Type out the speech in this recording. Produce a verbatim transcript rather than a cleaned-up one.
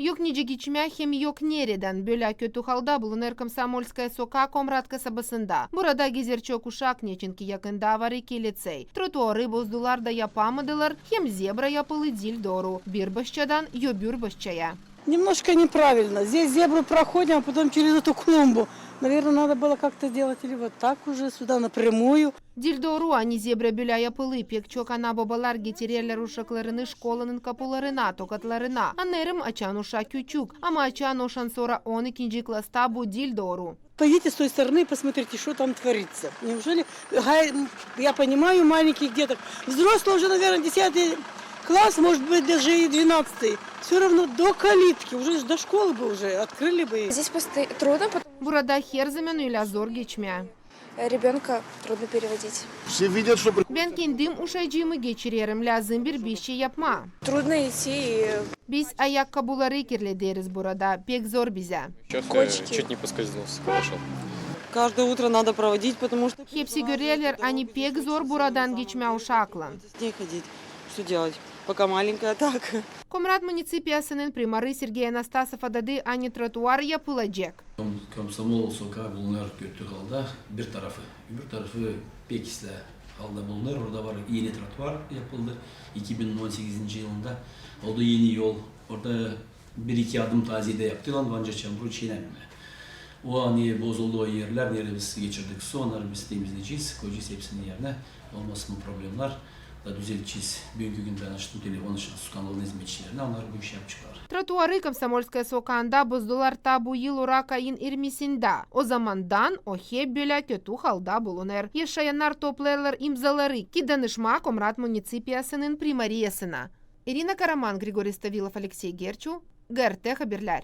Yok nicä geçmää hem yok neredän. Bölä kötü halda bulunêr Komsomolskaya sokaa Komrat kasabasında. Burada gezer çok uşak, neçinki yakında var iki litsey. Trotuarı bozdular da yapamadılar, hem zebra yapılı diil dooru. Bir başçadan öbür başçaya. Немножко неправильно. Здесь зебру проходим, а потом через эту клумбу. Наверное, надо было как-то сделать или вот так уже сюда напрямую. Diil dooru, ani zebra bölä yapılı. Pek çok ana-bobalar getirerlär uşaklarını şkolanın kapularına, tokatlarına. Annêêrım, açan uşak küçük, ama açan o şansora on ikinci klasta, bu diil dooru. Пойдите с той стороны и посмотрите, что там творится. Неужели, га-, я понимаю маленьких деток, взрослый уже, наверное, десятый класс, может быть, даже и двенадцатый. Всё равно до калитки, уже ж до школы бы уже открыли бы. Здесь просто трудно, потому... Burada herzaman ölä zor geçmää. Ребёнка трудно переводить. Все видят, что при- Bän kendim uşacıımı geçirerim, lääzım bir, bir şey yapmaa. Трудно идти и... Biz ayakkapıları kirlederiz burada, pek zor bizä. Сейчас я чуть не поскользнулся, когда шёл. Каждое утро надо проводить, потому что... Hepsi görerlär, ani pek zor buradan geçmää uşaklan. С ней ходить. Что делать? Пока маленькая так. Komrat municipiyasının primarı Sergey Anastasov adadı, ani trotuar yapılacek. Kom-, Komsomol sokaa bulunêr kötü halda, bir tarafı. Öbür tarafı pek islää halda bulunêr. Orada var, eni trotuar yapıldı iki bin on sekizinci yılında. Oldu eni yol. Orada bir-iki adım taziyedä yaptılar, ancak çamuru çiynämää. O ani bozuldu o erlär, neredä biz geçirdik su, onnarı biz temizleyecez, koyacez hepsini erinä. Olmasın bu problemnär. Da düzeltecez. Büünkü gün bän açtım telefon için Sukanlıın hizmetçilerinä, onnar bu işi yapaceklar. Trotuarı Komsomolskaya sokaanda bozdular taa bu yıl orak ayın irmisindä. O zamandan o hep bölä kötü halda bulunêr. Yaşayannar toplêêrlar imzaları, ki danışmaa Komrat municipiyasının primariyasına. İrina Karaman, Grigori Stavilov, Aleksey Gerçu, GRT Haberlär.